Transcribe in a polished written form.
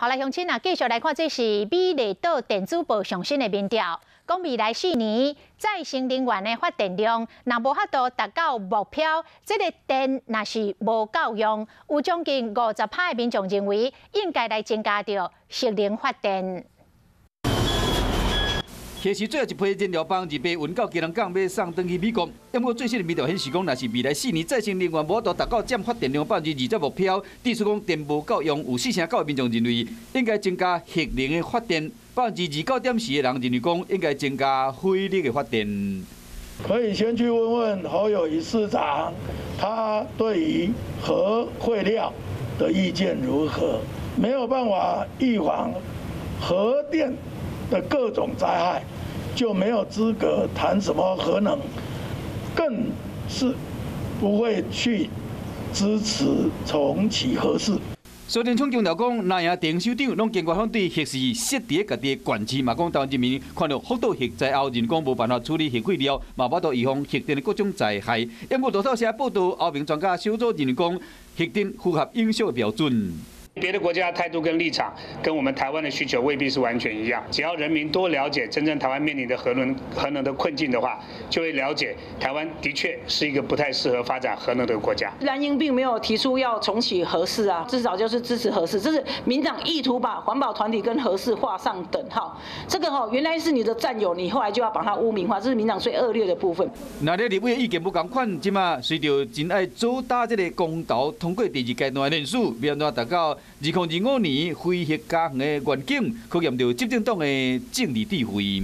好來，鄉親啊，繼續來看，這是美麗島電子報上新的民調，講未來4年再生能源的發電量，若無法度達到目標，這个電若是無夠用，有將近50%的民眾認為應該來增加著核能發電。核四最後一批燃料棒28運到基隆港，欲送轉去美國。不過最新的民調顯示講，若是未來四年再生能源無法度達到佔發電量20%目標，意思講電無夠用，有4成9的民眾認為應該增加核能的發電，29.4%的人認為講應該增加火力的發電。可以先去問問侯友宜市長，他對於核廢料的意見如何？沒有辦法預防核電的各種災害，就沒有資格談什麼核能，更是不會去支持重啟核四。蘇貞昌強調講，藍營陳首長攏堅決反對核四設佇家己的縣市，嘛講台灣人民看著福島核災後，認講無辦法處理核廢料，嘛無法度預防核電的各種災害。不過路透社報道，歐盟專家小組認為講，核電符合永續的標準。別的國家的態度跟立場，跟我們台灣的需求未必是完全一樣。只要人民多了解真正台灣面臨的核能的困境的話，就會了解台灣的確是一個不太適合發展核能的國家。藍營並沒有提出要重啟核四啊，至少就是支持核四。這是民黨意圖把環保團體跟核四畫上等號。這個吼原來是你的戰友，你後來就要把它污名化，這是民黨最惡劣的部分。那咧立委意見無仝款，這馬隨著真愛主打這個公投通過第二階段的連署，欲按怎達到2025年非核家園的願景，考驗著執政黨的政治智慧。